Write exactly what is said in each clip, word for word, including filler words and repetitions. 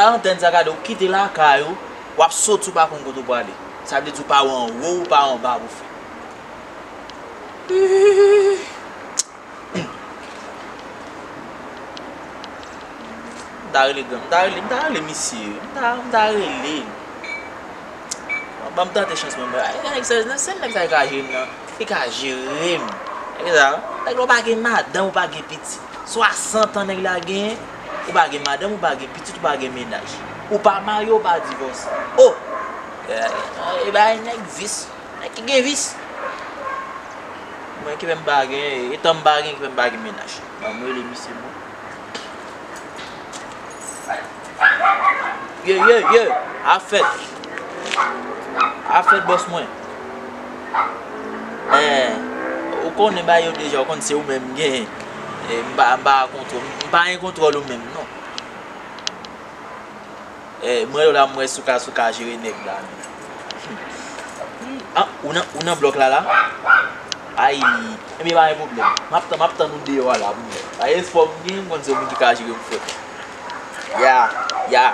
Antèn sa gade, ou kite lakay ou, w ap soti, ou pa konn kote ou prale. Sa vle di ou pa wè anwo, ou pa anba pou fè. M ta rele gran, m ta rele, m ta rele misye, m ta, m ta rele. Ban m tante chans mwen, mwen. Ay, nèg sa, se nèg sa ki ka jere m nan. Li ka jere m. Nèg sa, nèg la ou pa gen madanm, ou pa gen pitit. Swasant an nèg la genyen, ou pa gen madanm, ou pa gen pitit, ou pa gen mennaj. Ou pa marye, ou pa divòse. Oh! E, e bay nèg vis. Nèg ki gen vis. Mwen ki fè m pa gen, e tan m pa gen ki fè m pa gen mennaj. Ban m rele misye bon. Ye, ye, ye! Afèt! Afèt bòs mwen. Eh, ou konnen bagay yo deja, ou konn se ou menm gen. Eh, m pa, m pa kontwòl, m pa gen kontwòl ou menm non. Eh, mwen la m wè si w ka, si w ka jere nèg la menm. Ah, ou nan, ou nan blòk la la? Ay, enben pa gen pwoblèm. M ap tann, m ap tann ou deyò a la pou mwen. Ay, espò m gen, m konn se ou menm ki ka jere m frè. Ya, ya.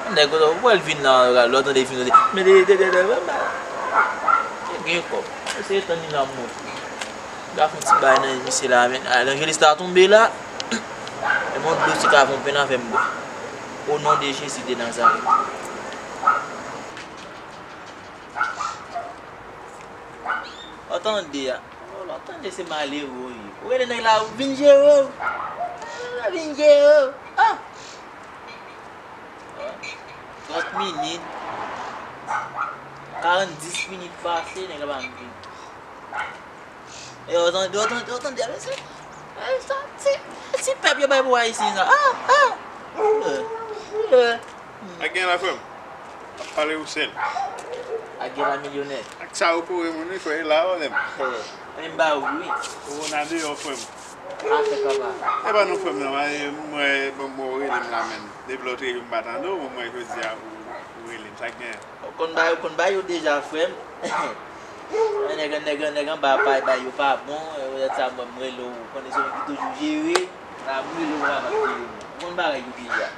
Nèg ou wè l vin nan, lè w tande l fin, men de, de, de, de, de, gen kòb. Eseye tann li la mwen. M ka fè yon ti bay nan misye la, men. Ah, Lanjelis ta tonbe la. E mwen dlo ti ka fè yon pen avè m bwè. O non de Jezi de Nazarèt. Ou tande a? Ou tande se malere w ye. Ou rele nèg la, ou vin jere w. Ah, vin jere w. Ah! Trant minit. Karannsis minit pase, nèg la pa vin. E yo tande, yo tande, yo tande, men se, e sa, se, se ti pèp yo bay pou Ayisyen sa. Ah, ah! Eh, eh. Ak gen la frè m. Ap pale ou sèl. Ak gen la milyonè. Ak sa ou kore moun wi frè, e la ou menm. Eh, men m ba ou wi. Ou nan deyò frè m. Afè papa. E pa non frè m non, mwen, mwen, bon, mwen ou rele m la menm. Depi lòt rele m pa tande w, mwen jodi a ou, ou rele m. Sa k gen? Ou konn bay, ou konn bay yo deja, frè m. Nèg, nèg, nèg anba pay bay yo pa bon, e, poutèt sa mwen m rele w, ou konnen se mwen ki toujou jere, la m rele w la, m ap jere nou. Ou konn bagay yo deja.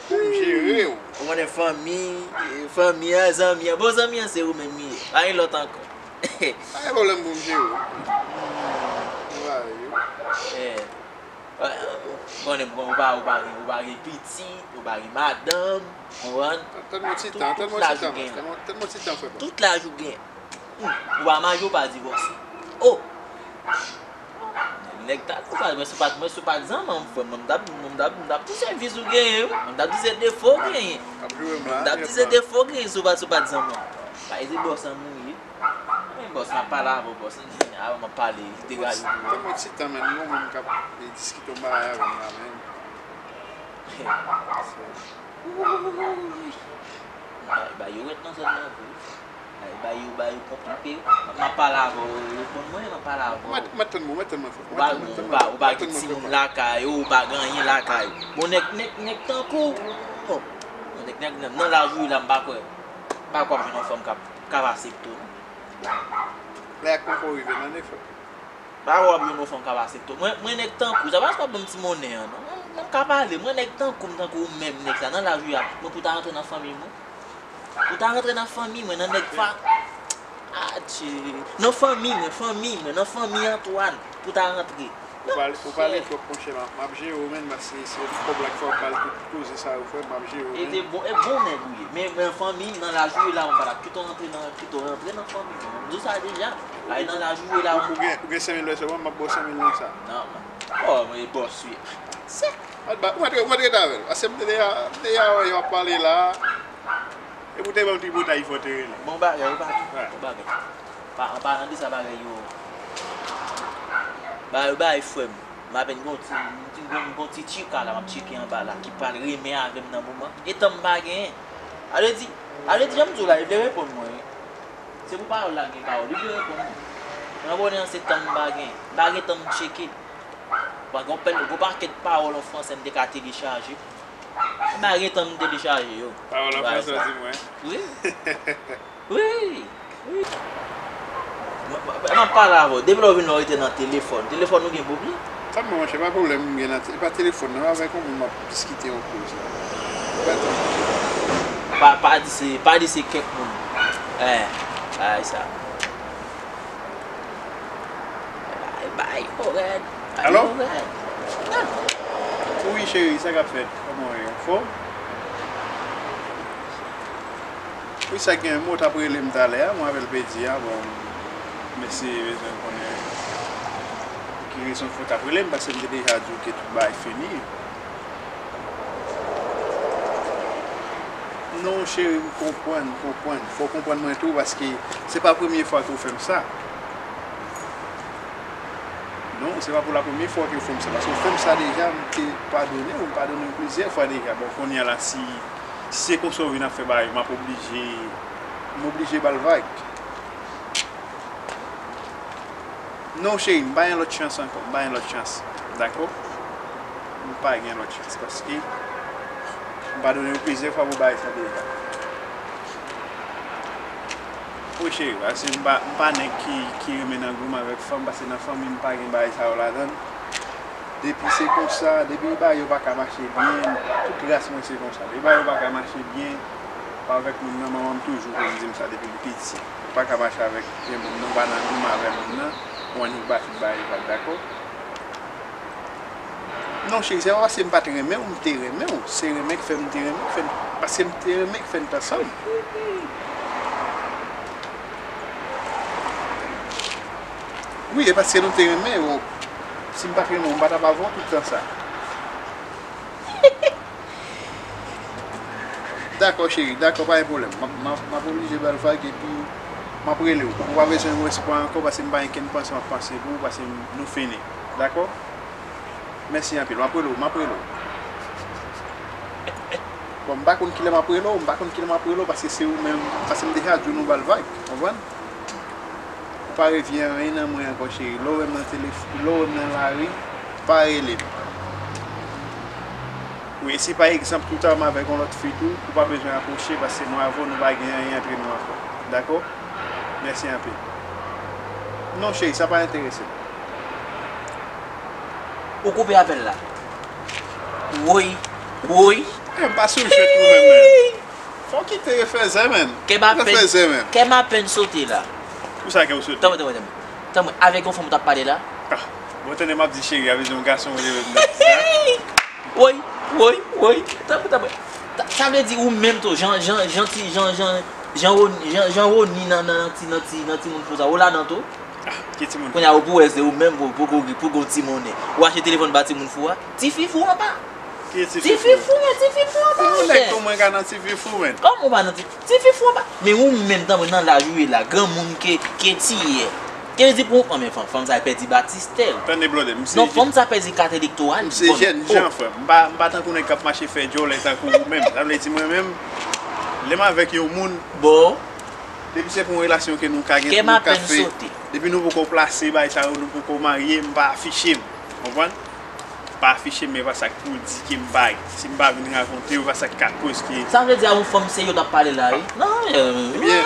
Pou m jere w. Ou konnen fanmi, e, fanmi an, zanmi an. Bon, zanmi an se ou menm li ye. Pa gen lòt ankò. Pa gen pwoblèm pou m jere w. M ba yo. Eh. Ou konnen, ou pa, ou pa gen, ou pa gen pitit, ou pa gen madanm, konprann? Tann yon ti tan, tann yon ti tan, tann yon ti tan, frè m. Tout laj ou gen. Hmm, ou pa marye, ou pa divòse. Oh! Nèg ta tou pa, mwen se pa, mwen se pa zanmanm, frè m, mwen t ap, mwen t ap, mwen t ap di se vis ou genyen, mwen t ap di se defo ou genyen. Mwen t ap di se defo ou genyen si w pa, si w pa t zanmanm. Pa ede bòs an mouri. Men bòs, m ap pale avè w, bòs. Avan m ap pale, li degaje m. Tann yon ti tan, men, nou menm k ap diskite yon bagay avè m la, men. Bay, bay yo ret nan zòn nan vre. Bay, bay yo, bay yo konplike. M ap, m ap pale avè w, reponn mwen, m ap pale avè w. Mwen, mwen tann mwen, mwen tann mwen, frè. Ou pa gen, ou pa, ou pa gen timoun lakay ou, ou pa gen anyen lakay ou. Bon, nèg, nèg, nèg tankou w. Bon, nèg, nèg, nan laj ou ye la, m pa kwè. M pa kwè w ap jwenn yon fanm k ap, k ap aksepte w non. Lè a poko rive non, frè. Pa wè w ap jwenn yon fanm k ap aksepte w. Mwen, mwen nèg tankou w, sa pa, pa ban m ti monnen an non. Mwen, mwen ka pale, mwen nèg tankou m, tankou w menm nèg sa, nan laj ou ye a, mwen pou ta rantre nan fanmi mwen? Pou ta rantre nan fanmi mwen, nan nèg fa, adje, nan fanmi mwen, fanmi mwen, nan fanmi Antoine, pou ta rantre. Ou pale, ou pale twòp monchè, m ap, m ap jere w menm, paske se kòb la k fè w pale tout koze sa yo, frè m, m ap jere w menm. E te bon, e bon nèg ou ye. Men, men fanmi m, nan laj ou ye la, mwen pa t ap kite w rantre nan, kite w rantre nan fanmi m. Mwen di w sa deja. Ay, nan laj ou ye la, ou gen, ou gen senk mil dòla sèlman, m ap ba w senk mil nan sa. Non, man. Oh, men bòs wi. Sèk. Ou mèt, ou mèt rete avè l. Paske m te deja, m te deja wè yo ap pale la. Epi w te ban m tripotay fò te rele. Bon bagay, ou pa tou. Bon bagay. Pa, an palan de sa bagay yo. Bagay yo bay frè m. M apèn gon ti, m ti gon, gon ti tchika la, m ap tcheke anba la, ki pral renmen avè m nan moman. E tan m pa genyen. A vle di, a vle di, jan m di w la, li vle reponn mwen wi. Se pou pawòl la gen pawòl, li vle reponn mwen. Nan monnen an se tan m pa genyen. M pa gen tan m tcheke. Bon, gon pèl, gon pakèt pawòl an fransè m te ka telechaje. M pa gen tan m telechaje yo. Pawòl an fransè w di mwen. Wi. Wi. Wi. Mwen, mwen, mwen ap pale avè w. Depi lè w vin la w rete nan telefòn. Telefòn ou gen pwoblèm? Sa mwen, monchè, pa pwoblèm m gen nan, e pa telefòn nan, avèk yon moun m ap diskite yon koz la. Ou pa tann, monchè. Pa, pa di se, pa di se kèk moun. Eh, bagay sa. Bay, bay, yo rèd. Bay, Alo? Yo rèd. Wi, cheri, sa k ap fèt? Kòman w ye? Anfòm? Wi, sa gen, mwen t ap rele m talè a, mwen avè l pèdi a, bon, mesye bezwen konnen ki rezon k fè w t ap rele m, paske m te deja di w ke tout bagay fini. Non, cheri, m konprann, m konprann. Fò w konprann mwen tou, paske se pa premye fwa ke w fè m sa. Non, se pa pou la premye fwa ke w fè m sa, paske w fè m sa deja, m te padone w, m padone w plizyè fwa deja. Bon, kounye a la, si, si se konsa w vin ap fè bagay, m ap oblije, m oblije ba l vag. Non, cheri, m pa gen lòt chans ankò, m pa gen lòt chans. Dakò? M pa gen lòt chans, paske m padone w plizyè fwa pou bagay sa deja. Wi, cheri, paske m pa, m pa nèg ki, ki renmen nan goumen avèk fanm, paske nan fanmi m pa gen bagay sa yo ladan l. Depi se konsa, depi bagay yo pa ka mache byen, tout ras mwen se konsa. Depi bagay yo pa ka mache byen, pa avèk moun nan, manman m toujou konn di m sa depi m piti. Ou pa ka mache avèk yon moun nan, ou pa nan goumen avèk moun nan, ou annik ba tout bagay yo pa dakò. Non, cheri, se pa paske m pa t renmen w, m te renmen w. Se renmen k fè m te renmen w, k fè n, paske m te renmen k fè n t ansanm. Wi, e paske nou te renmen, bon, si m pa t renmen w, m pa t ap avè w tout tan sa. Dakò, cheri, dakò, pa gen pwoblèm. M ap, m ap, m ap oblije ba l vag epi m ap rele w. Ou pa bezwen yon espwa ankò, paske m pa gen kenn panse m ap panse pou ou, paske nou fini. Dakò? Mèsi anpil. M ap rele w, m ap rele w. Bon, m pa konn kilè m ap rele w, m pa konn kilè m ap rele w, paske se ou menm, paske m deja di w nou ba l vag, konprann? Ou pa revyen anyen nan mwen ankò, cheri. Lè w wè m nan telef-, lè w wè m nan lari, pa rele m. Wi, si pa egzanp, touta m avèk yon lòt fi tou, ou pa bezwen apwoche, paske mwen avè w, nou pa gen anyen antre nou ankò. Dakò? Mèsi anpil. Non, cheri, sa pa enterese m. Ou koupe apèl la. Woy, woy. Eh, m pa sou jwèt ou menm, men. Fò w kite fè zè, men. Kè m apèn, kè m apèn sote la. Pou sa kè w sote? Tanpri, tanpri, tanpri. Tanpri, avèk yon fanm w t ap pale la? Ah, bon, tande m ap di cheri, avè yon gason w te wè m nan ti sa. Woy, woy, woy. Tanpri, tanpri. Sa, sa vle di ou menm tou, jan, jan, jan ti, jan, jan, jan Roni, jan, jan Roni nan, nan, nan ti, nan ti, nan ti moun fou sa, ou ladan tou? Ah, ki ti moun fou? Kounye a ou pou wè se ou menm pou, pou, pou, pou gon ti monnen. Ou achte telefòn ba ti moun fou a? Tifi fou anba. Ki tifi fou? Tifi fou, men tifi fou anba, monchè. Ou nèg tou mwen ka nan tifi fou, men. Kòman ou pa nan ti, tifi fou anba? Men ou menm, tanpri, nan laj ou ye la, granmoun ke, ke ti yè. Ke di pou, anben, fanm, fanm sa pèdi batistè l. Tande blòdè, m se. Non, fanm sa pèdi kat elektoral. M se jèn jan, frè m. M pa, m pa tankou nèg k ap mache fè djòlè tankou ou menm. Sa vle di mwen menm, lè m avèk yon moun, bon, depi se pou yon relasyon ke nou ka gen, nou ka fè, depi nou poko plase, bagay sa yo, nou poko marye, m pa afiche m. Konprann? Pa afiche m, men pa sa k pou di ke m pa, si m pa vin rakonte yo, pa sa k ka koz ke. Sa vle di a yon fanm serye w t ap pale la, wi? Non, ebyen,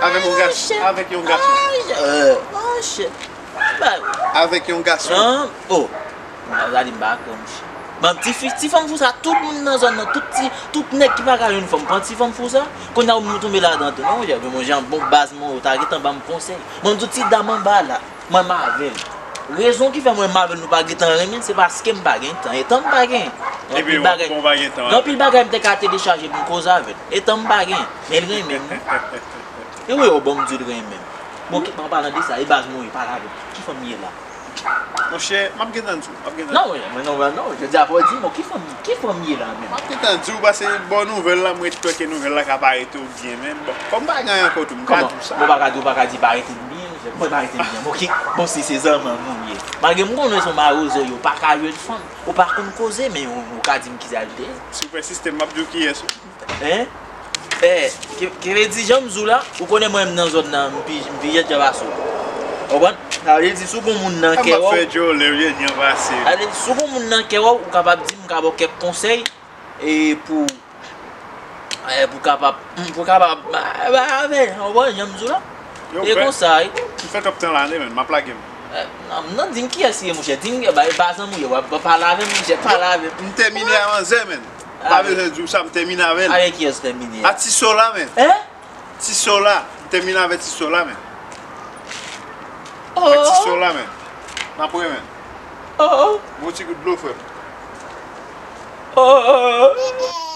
avèk yon gason, avèk yon gason. Monchè, monchè. Avèk yon gason. Non, oh. Sa di m pa kwè, monchè. Ban ti fi, ti fanm fou sa, tout moun nan zòn nan, tout ti, tout nèg ki pa ka jwenn fanm, pran ti fanm fou sa. Kounye a ou menm ou tonbe ladan tou. Non, monchè, men monchè, bon baz mwen, ou ta gentan ban m konsèy. Ban m di w ti dam anba la. Mwen m avè l. Rezon ki fè mwen m avè l nou pa gentan renmen, se paske m pa gen tan. Etan m pa gen, gen anpil bagay, gen anpil bagay m te ka telechaje pou m koze avè l. Etan m pa gen, men l renmen m wi. E wi, o bon, m di l renmen m. Bon, ki, an palan de sa, e baz mwen, pale avè m. Ki fanm ye la? Monchè, m ap gentan di w, m ap gentan di w. Non, mwen, non, mwen, non, jodi a fò w di m, ki fanm, ki fanm ye la menm? M ap gentan di w, paske bon nouvèl la, mwen kwè ke nouvèl la ka parete w byen, men bon, kòm m pa gen anyen ankò tou, m ka di w sa. Kòman? Bon, ou pa ka di, ou pa ka di parete m byen. Mwen pa rete byen. Bon, ki, bon, si se zanmanm ou ye. Malgre m konnen se yon mawozo, ou pa ka jwenn fanm, ou pa konn koze, men ou, ou ka di m kisa l te ye. Si w fè sistèm, m ap di w kiyès ou. Hein? Eh, ki, ki vle di, jan m di w la, ou konnen mwen menm nan zòn nan, m pi, m pi jènjan pase w. Ou konprann? Sa vle di, si w gon moun nan kè w. M ap fè djòlè, jènjan pase. Sa vle di, si w gon moun nan kè w, ou kapab di m, m ka ba w kèk konsèy, e pou Eh, pou kapab, pou kapab, ba, ba, avè, ou wè, jan m di w la. E konsa, wi. M fè twòp tan la, men, m ap lage m. Eh, non, non, di m kiyès li ye, monchè. Di m, ba, ba zanmi w ye, w ap pale avè m, monchè, pale avè m. M tèmine a manzè, menn. M pa bezwen di w sa, m tèmine avè l. Avè kiyès ou tèmine a? A Ti Sola, menn. Hein? Ti Sola. M tèmine avè Ti Sola, menn. Oh. Ak Ti Sola, menn. N ap wè, menn. Oh, oh. Bon ti gout dlo, frè m. Oh, oh, oh.